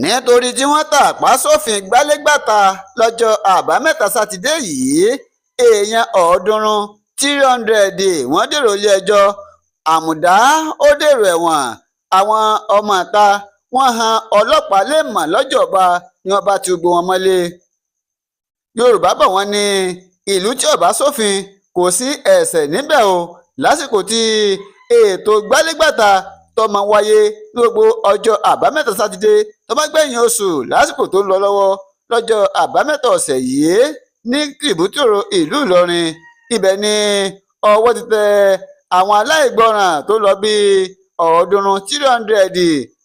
Nítorí tí wọ́n tàpá sófin gbalégbàta lọ́jọ́ Àbámẹ́ta Sátidé yìí, èèyàn 300 wọ́n dèrò ilé-ẹjọ́. Àmùdá ó dèrò ẹ̀wọ̀n. Àwọn ọmọọ̀ta wọ́n han ọlọ́pàá léèmọ̀ lọ́jọ́ba ni wọ́n bá ti gbogbo wọn mọ́lé. Yorùbá bọ̀, wọ́n ní ìlú tí ò bá sófin, kò sí ẹ̀ṣẹ̀ níbẹ̀ o. Lásìkò tí ètò gbalégbàta tó máa ń wáyé ní gbogbo ọjọ́ Àbámẹ́ta Sátidé tó bá gbẹ̀yìn oṣù, lásìkò tó ń lọ lọ́wọ́ lọ́jọ́ Àbámẹ́ta ọ̀sẹ̀ yìí ní tìbútòrò ìlú Ìlọrin, ibẹ̀ ni ọwọ́ ti tẹ àwọn aláìgbọràn tó lọ bíi 300,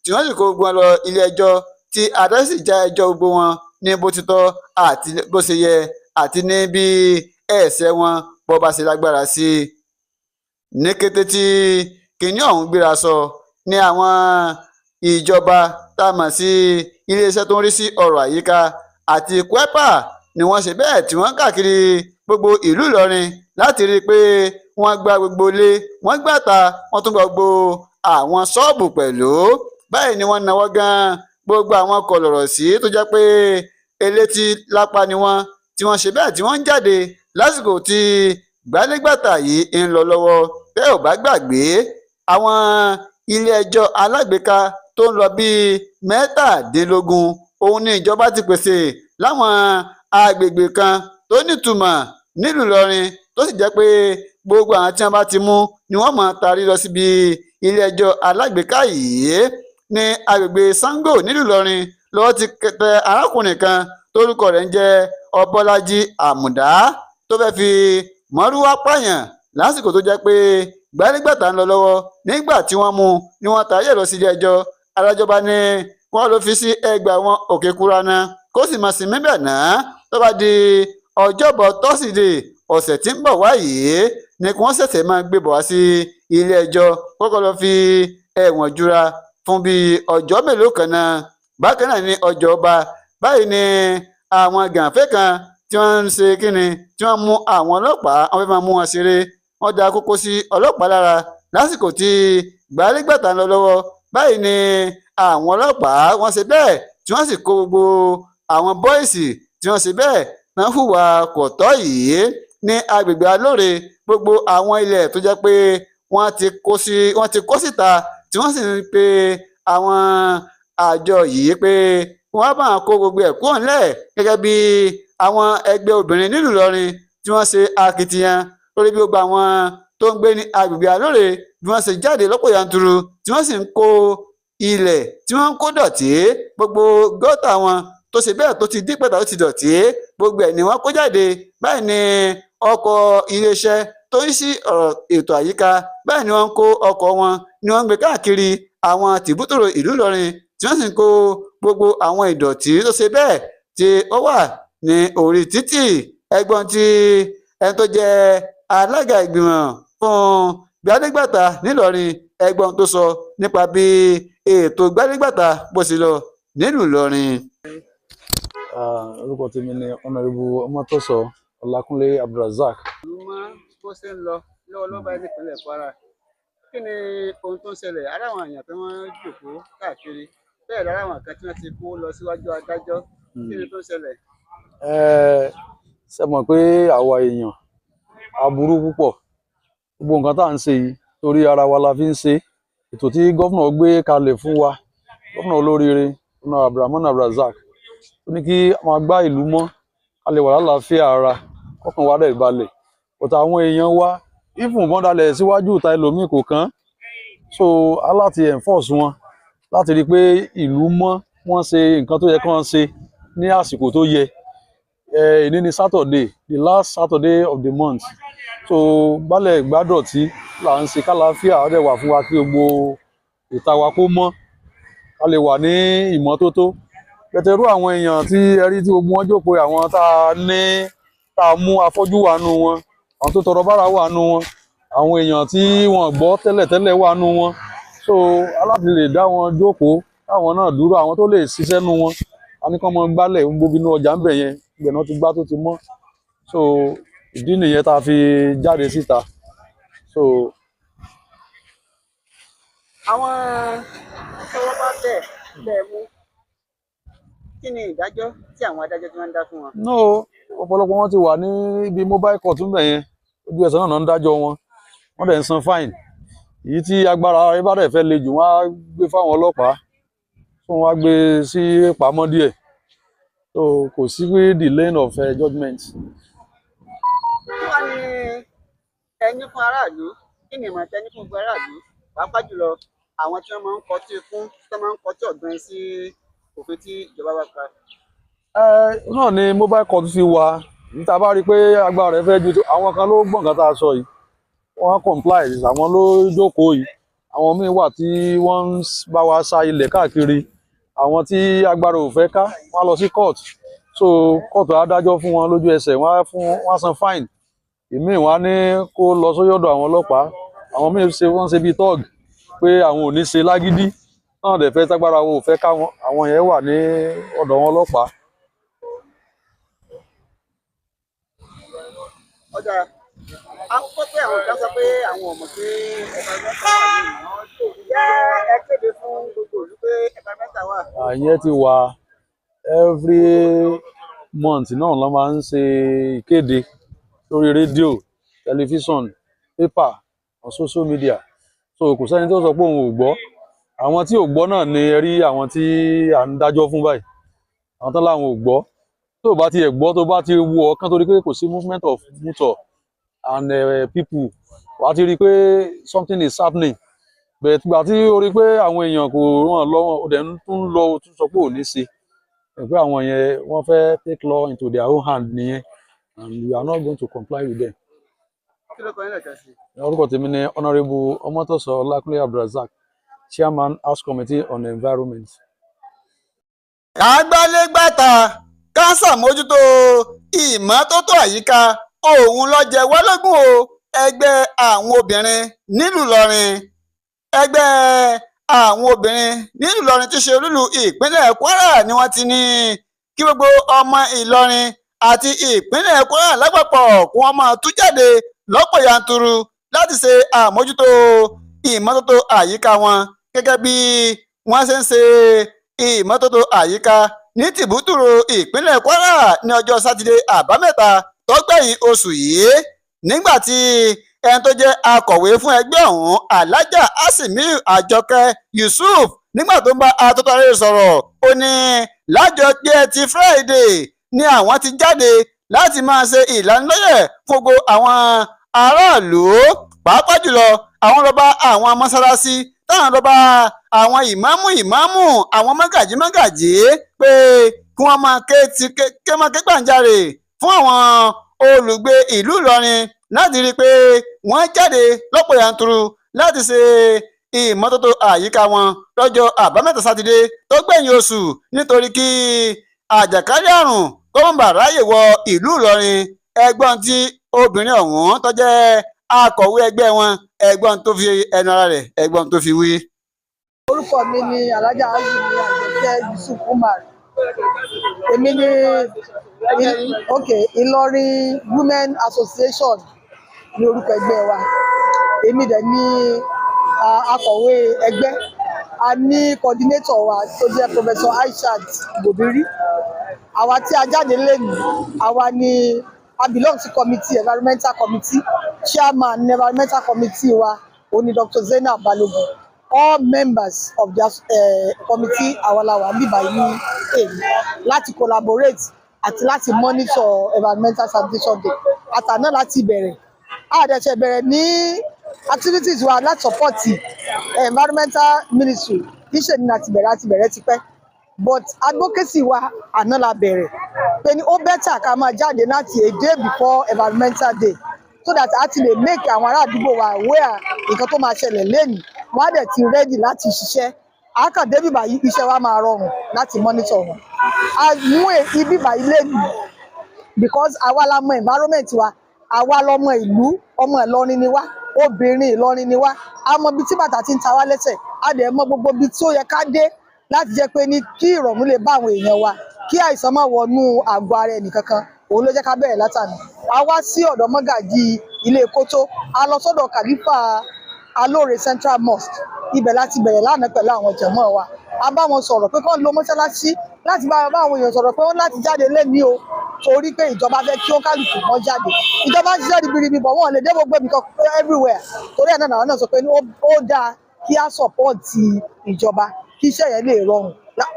tí wọ́n sì kó gbogbo wọn lọ ilé ẹjọ́, tí adájọ́ sì já ẹjọ́ gbogbo wọn ní bó ti tọ́ àti bó ṣe yẹ àti ní bí ẹ̀ṣẹ̀ wọn bó bá ṣe lágbára sí i. Ní kété tí kinní ọ̀hún gbéra sọ ní àwọn ìjọba tá a mọ̀ sí iléeṣẹ́ tó ń rí sí ọ̀rọ̀ àyíká àti kwepa ni wọ́n ṣe bẹ́ẹ̀ tí wọ́n káàkiri gbogbo ìlú Ìlọrin láti rí i pé wọ́n gba gbogbo ilé, wọ́n gbà ta, wọ́n tún gba gbogbo àwọn ṣọ́ọ̀bù pẹ̀lú. Báyìí ni wọ́n náwó gan gbogbo àwọn kọlọ̀rọ̀ sí tó jẹ́ pé elétí lápá ni wọ́n, tí wọ́n ṣe bẹ́ẹ̀ tí wọ́n ń jáde lásìkò tí gbalégbàtà yìí ń lọ lọ́wọ́. Bẹ́ẹ̀ ò bá gbàgbé, àwọn ilé ẹjọ́ alágbèéká tó ń lọ bíi 17 òun ni ìjọba ti pèsè láwọn agbègbè kan tó nítumọ̀ nílùú Ìlọrin, tó sì jẹ́ pé gbogbo àwọn tí wọ́n bá ti mú ni wọ́n máa tarí lọ síbi ilé ẹjọ́ alágbèéká yìí. Ní agbègbè Sango nílùú Ìlọrin lọ́wọ́ ti tẹ arákùnrin kan tórúkọ rẹ̀ ń jẹ́ Ọbọ́lájí Àmùdá, tó fẹ́ fi mọ́rúwá pààyàn lásìkò tó jẹ́ pé gbalégbàtà ń lọ lọ́wọ́. Nígbà tí wọ́n mú ni wọ́n tarí ẹ̀ lọ sí ilé ẹjọ́. Adájọ́ bá ní wọ́n lọ fi sí ẹgbà wọn Òkè Kúraná, kó sì máa sinmi bẹ̀ náà. Tó bá di Ọjọ́bọ̀ Tọ́sídẹ̀ẹ́ ọ̀sẹ̀ tí ń bọ̀ wáyé ni kí wọ́n ṣẹ̀ṣẹ̀ máa gbé bọ̀ wá sí ilé ẹjọ́, kọ́kọ́ lọ fi ẹ̀wọ̀n jura fún bíi ọjọ́ mélòó kan náà. Bákan náà ní ọjọ́ ọba báyìí ni àwọn gànfẹ́ kan tí wọ́n ń ṣe kínni, tí wọ́n mú àwọn ọlọ́pàá, wọ́n fẹ́ máa mú wọn ṣeré. Wọ́n da kókó sí ọlọ́pàá lára lásìkò tí gbalégbàtà ń lọ lọ́wọ́. Báyìí ni àwọn ọlọ́pàá wọ́n ṣe bẹ́ẹ̀ tí wọ́n sì kó gbogbo àwọn bọ́ìsì tí wọ́n ṣe bẹ́ẹ̀ náà hùwà kò tọ́ yìí ní agbègbè Alóore. Gbogbo àwọn ilẹ̀ tó jẹ́ pé wọ́n ti kó síta, tí wọ́n sì ń pe àwọn àjọ yìí pé wọ́n bá kó gbogbo ẹ̀ kúrò ńlẹ̀, gẹ́gẹ́ bí àwọn ẹgbẹ́ obìnrin nílùú Ìlọrin tí wọ́n ṣe akitiyan lórí bí gbogbo àwọn tó ń gbé ní agbègbè Alóore bí wọ́n ṣe jáde lọ́pọ̀ yanturu, tí wọ́n sì ń kó ilẹ̀, tí wọ́n ń kó dọ̀tí, gbogbo gọ́tà wọn tó ṣe bẹ́ẹ̀ tó ti dí pẹ̀tà, tó ti dọ̀tí, gbogbo ẹ̀ ni wọ́n kó jáde. Báyìí ni ọkọ̀ iléeṣẹ́ tó ń sí ọ̀rọ̀ ètò àyíká, báyìí ni wọ́n ń kó ọkọ̀ wọn, ni wọ́n ń gbé káàkiri àwọn tìbútòrò ìlú Ìlọrin, tí wọ́n sì ń kó gbogbo àwọn ìdọ̀tí tó ṣe bẹ́ẹ̀ tí ó wà ní orí títì. Ẹgbọ́n tí ẹni tó jẹ́ alága ìgbìmọ̀ fún gbalégbàtà nílọrin, ẹgbọ́n tó sọ nípa bí ètò gbalégbàtà bó ṣe lọ nílùú Ìlọrin. Orúkọ tèmi ni Honourable Ọmọtọ́sọ Ọlákúnlé Abdulrasaq. Ìlú mọ bó ṣe ń lọ lọ́wọ́lọ́wọ́ báyìí nípínlẹ̀ Kwara. Kí ni ohun tó ń ṣẹlẹ̀? Ara àwọn èèyàn tí wọ́n jókòó káàkiri bẹ́ẹ̀, lára àwọn kan tí wọ́n ti kó lọ síwájú adájọ́, kí ni tó ń ṣẹlẹ̀? Ẹ ṣe mọ̀ pé àwa èèyàn aburú púpọ̀. Gbogbo nǹkan tá à ń ṣe yìí, torí ara wa la fi ń ṣe. Ètò tí gómìnà gbé kalẹ̀ fún wa, gómìnà olóríire, gómìnà Abdulrahman Abdulrasaq, ó ní kí a máa gbá ìlú mọ́, ká lè wà lálàáfíà ara, kọ́kàn wa dẹ̀ balẹ̀. But àwọn èèyàn wa ìfún bọ́n dalẹ̀ síwájú ìta, ẹlòmíì kò kàn. So a láti enforce wọn láti rí i pé ìlú mọ́, wọ́n ṣe nǹkan tó yẹ kí wọ́n ṣe ní àsìkò tó yẹ. Èní ni Saturday, the last Saturday of the month. So gbálẹ̀ gbádọ̀tí là ń ṣe, kálàáfíà ó dẹ̀ wà fún wa, kí gbogbo ìta wa kó mọ́, ká lè wà ní ìmọ́tótó. Pẹ̀tẹ́rú àwọn èèyàn tí ẹ rí tí gbogbo wọn jókòó, àwọn tá a ní tá a mú, afọ́jú wà nù wọn, àwọn tó tọrọ bára wà nù wọn, àwọn èèyàn tí wọn gbọ́ tẹ́lẹ̀tẹ́lẹ̀ wà nù wọn. So aláti lè dá wọn jókòó, káwọn náà dúró, àwọn tó lè ṣiṣẹ́ nù wọn, a ní kán mọ gbálẹ̀ gbogbo inú ọjà ń bẹ̀ yẹn, ibẹ̀ náà ti gbá tó ti mọ́. So ìdí nìyẹn tá a fi jáde síta. So Àwọn tọ́wọ́ bá tẹ̀ tẹ́ ẹ mú, Kí ni ìdájọ́ tí àwọn adájọ́ tí wọ́n ń dá fún wọn? No, ọ̀pọ̀lọpọ̀ wọn ti wà ní ibi mobile court ńbẹ̀ yẹn. Ojú ẹsẹ̀ náà ń dájọ́ wọn, wọ́n dẹ̀ ń san fine. Èyí tí agbára rẹ̀ bá dẹ̀ fẹ́ le jù, wọ́n á gbé fáwọn ọlọ́pàá tí wọ́n á gbé sí pamọ́ díẹ̀. So kò sí pé delaying of judgement. Kí wàá ní ẹni fún aráàlú? Kí ni ìmọ̀ràn tẹ́ni fún gbogbo aráàlú, pàápàá jùlọ àwọn tí wọ́n máa ń kọtí ikún, tí wọ́n máa ń kọtí ọ̀gbìn sí òfin tí ìjọba bá pa? Ẹ náà ni mobile court fi wà. Níta bá rí i pé agbára rẹ̀ fẹ́ ju àwọn kan ló gbọ́ nǹkan tá a sọ yìí, wọ́n comply. Àwọn ló jókòó yìí. Àwọn míín wà tí wọ́n ń bá wa sa ilẹ̀ káàkiri. Àwọn tí agbára ò fẹ́ ká, wọ́n á lọ sí court. So court á dájọ́ fún wọn lójú ẹsẹ̀, wọ́n á fún wọ́n á san fine. Ìmíì, wọ́n á ní kó lọ sórí ọ̀dọ̀ àwọn ọlọ́pàá. Àwọn míín ṣe, wọ́n ṣe bíi thug pé àwọn ò ní ṣe lágídí náà dẹ̀ fẹ́ tágbára wo ò fẹ́ ká wọn. Àwọn yẹn wà ní ọ̀dọ̀ àwọn ọlọ́pàá. Ọjà àkọ́kọ́ pé àwọn kan sọ pé àwọn ò mọ̀ pé environmental wà ní ìjẹ́. Ẹ kéde fún gbogbo ìlú pé environmental wà? Ìyẹn ti wà. Every month náà ló máa ń ṣe ìkéde lórí rédíò, tẹlifíṣàn, pépà on social media. So kò sẹ́ni tó sọ pé òun ò gbọ́. Àwọn tí ò gbọ́ náà ni ẹ rí àwọn tí à ń dájọ́ fún báyìí, àwọn tán láwọn ò gbọ́. Tó bá tiẹ̀ gbọ́, tó bá ti wú ọkàn torí pé kò sí movement of motor and people, wàá ti rí i pé something is happening. But ìgbà tí o rí i pé àwọn èèyàn kò ràn lọ́wọ́, o dẹ̀ ń tún lọ, o tún sọ pé ò ní ṣe ẹ pé àwọn yẹn, wọ́n fẹ́ take law into their own hand nìyẹn, and we are not going to comply with them. Kí ló kọ yín lẹ́ẹ̀kan sí? Orúkọ tèmi ni Honourable Ọmọ́tọ́sọ Ọlákúnlé Abdulrasaq, Chairman, House Committee on Environment. Kágbálégbàtà ká ṣàmójútó ìmọ́tótó àyíká, òun ló jẹ wá lógún o. Ẹgbẹ́ àwọn obìnrin nílùú Ìlọrin, ẹgbẹ́ àwọn obìnrin nílùú Ìlọrin tí ṣe olúlu ìpínlẹ̀ Kwara, ni wọ́n ti ní kí gbogbo ọmọ Ìlọrin àti ìpínlẹ̀ Kwara lápapọ̀ kí wọ́n máa tú jáde lọ́pọ̀ yanturu láti ṣe àmójútó ìmọ́tótó àyíká wọn, gẹ́gẹ́ bí wọ́n ṣe ń ṣe ìmọ́tótó àyíká ní tìbútòrò ìpínlẹ̀ Kwara ní ọjọ́ Sátidé Àbámẹ́ta tó gbẹ̀yìn oṣù yìí. Nígbà tí ẹni tó jẹ́ akọ̀wé fún ẹgbẹ́ ọ̀hún, Alhaja Asimiu Àjọkẹ́ Yusuf, nígbà tó ń bá atótóaré sọ̀rọ̀, ó ní lájọ pé ti Friday ni àwọn ti jáde láti máa ṣe ìlanilọ́yẹ̀ fún gbogbo àwọn aráàlú, pàápàá jùlọ àwọn lọ bá àwọn mọ́sálásí, táwọn lọ bá àwọn ìmáàmù ìmáàmù, àwọn mọ́gàjí mọ́gàjí, pé kí wọ́n máa ké ti ké máa ké gbàǹjarè fún àwọn olùgbé ìlú Ìlọrin láti rí i pé wọ́n jáde lọ́pọ̀ yanturu láti ṣe ìmọ́tótó àyíká wọn lọ́jọ́ Àbámẹ́ta Sátidé tó gbẹ̀yìn oṣù, nítorí kí àjàkálẹ̀ àrùn kó má bàa ráyè wọ ìlú Ìlọrin. Ẹgbọ́n tí obìnrin ọ̀hún tó jẹ́ akọ̀wé ẹgbẹ́ wọn, ẹgbọ́n tó fi ẹnu ara rẹ̀, ẹgbọ́n tó fi wí. Orúkọ mi ni Alhaja Azumi Àjọkẹ́ Yusuf Umar. Èmi ni, ok, Ìlọrin Women Association ní orúkọ ẹgbẹ́ wa. Èmi dẹ̀ ni akọ̀wé ẹgbẹ́. A ní coordinator wa tó jẹ́ Professor Aishat Gobiri. Àwa tí a jáde lẹ́nu, àwa ni a belong to committee, environmental committee. Chairman environmental committee wa òun ni Dr. Zainab Balogun. All members of the committee, àwa la wà níbí ní èyí láti collaborate àti láti monitor Environmental Sanitation Day. Àtàná láti bẹ̀rẹ̀, a dẹ̀ ṣe bẹ̀rẹ̀ ní activities wa láti support environmental ministry. Kì í ṣe ní láti bẹ̀rẹ̀, àti bẹ̀rẹ̀ tipẹ́, but advocacy wa, àná la bẹ̀rẹ̀ pé ní ó better ká máa jáde láti a day before Environmental Day, so that a ti lè make àwọn ará àdúgbò wa aware nǹkan tó máa ṣẹlẹ̀ lẹ́nìí. Wọ́n á dẹ̀ ti ready láti ṣiṣẹ́. A kàn débi báyìí, iṣẹ́ wa máa rọrùn láti monitor wọn. A mú ibi báyìí lẹ́nìí because àwa la mọ environment wa, àwa lọmọ ìlú, ọmọ Ìlọrin ni wá, obìnrin Ìlọrin ni wá. A mọ ibi tí bàtà ti ń ta wá lẹ́sẹ̀, a dẹ̀ mọ gbogbo ibi tí ó yẹ ká dé láti jẹ́ pé ní kí ìrọ̀rùn lè bá àwọn èèyàn wa, kí àìsàn má wọnú àgọ́ ara ẹnìkankan. Òun ló jẹ́ ká bẹ̀rẹ̀ látàná. A wá sí ọ̀dọ̀ mọ́gàjí ilé kótó, a lọ sọ́dọ̀ kàlífà Alóore Central Mosque. Ibẹ̀ láti bẹ̀rẹ̀ lánàá pẹ̀lú àwọn jẹ̀mọ́ wa. A bá wọn sọ̀rọ̀ pé kán lo mọ́ṣáláṣí láti bá àwọn èèyàn sọ̀rọ̀ pé wọ́n láti jáde lẹ́ni o, torí pé ìjọba fẹ́ kí ó kálukú wọn jáde. Ìjọba ń ṣiṣẹ́ ribiribi bọ̀, wọ́n lè dé gbogbo ibì kan everywhere. Torí ẹ̀ náà làwọn náà sọ pé ó dáa kí á support ìjọba, kí iṣẹ́ yẹn lè rọrùn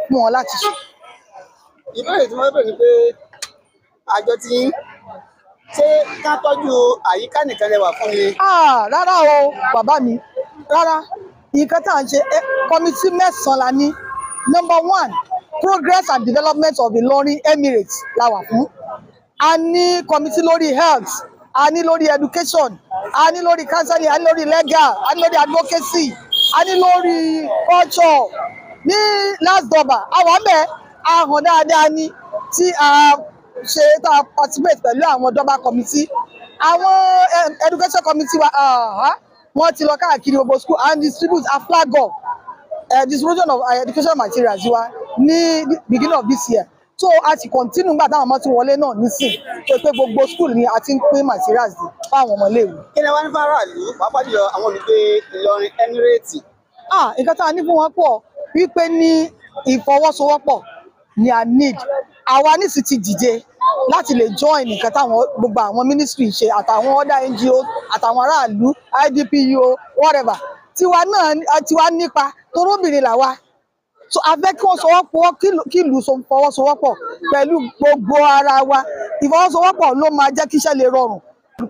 fún wọn láti ṣe. Ìbéèrè tí wọ́n bẹ̀rẹ̀ ni pé, àjọ tí ń ṣé ká tọ́jú àyíká nìkan lẹ wà fún ni? Ah, rárá o, bàbá mi, rárá. Nǹkan tá à ń ṣe, committee mẹ́sàn-án la ní. Number one, progress and development of Ìlọrin Emirates la wà fún. A ní committee lórí health, a ní lórí education, a ní lórí counseling, a ní lórí legal, a ní lórí advocacy, a ní lórí culture. Ní last durbar àwọn ọmọ a hàn dáadáa ní tí a ṣe, tá a participate pẹ̀lú àwọn durbar committee. Àwọn education committee wa, wọ́n ti lọ káàkiri gbogbo school and distribute a flag off distribution of education materials wa ní beginning of this year. So a ti continue nígbà táwọn ọmọ ti wọlé náà nísìn tó pé gbogbo school ni a ti ń pín materials fáwọn ọmọléèwé. Kí ni wọ́n ní fáráàlú, pàápàá jùlọ àwọn olùgbé Ìlọrin Emirate? Ah, nǹkan tá a ní fún wọn pọ̀, wípé ní ìfọwọ́sowọ́pọ̀ ni a need. Àwa nísì ti dìde láti lè join nǹkan táwọn gbogbo àwọn ministry ṣe, àtàwọn other NGO, àtàwọn aráàlú, IDPO, whatever. Tiwa náà, tiwa nípa toróbìnrin làwa. So a fẹ́ kí wọ́n sowọ́pọ̀, kí ìlú fọwọ́sowọ́pọ̀ pẹ̀lú gbogbo ara wa. Ìfọwọ́sowọ́pọ̀ ló máa jẹ́ kí iṣẹ́ lè rọrùn.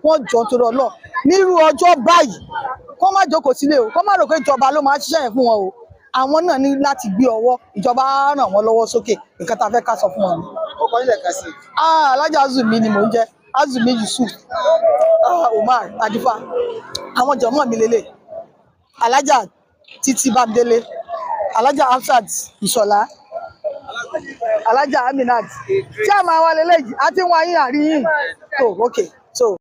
Wọ́n jọ torí Ọlọ́run, nírú ọjọ́ báyìí, kó má jókòó sílé o, kó má rò pé ìjọba ló máa ṣiṣẹ́ yẹn fún wọn o. Àwọn náà ní láti gbé ọwọ́, ìjọba á ràn wọ́n lọ́wọ́ sókè. Nǹkan tá a fẹ́ ká sọ fún wọn ni. Ó kọ́ ilẹ̀ kan sí i. Ah, Alhaja Azumi ni mò ń jẹ́, Azumi Yusuf, Umar Adifa. Àwọn jọmọ mi lélẹ̀: Alhaja Títí Bámidélé, Alhaja Hafsat Ìṣọ̀lá, Alhaja Aminat tí a máa wá lélẹ̀ yìí àti wọn ayé àríyìn tó. Okay, so.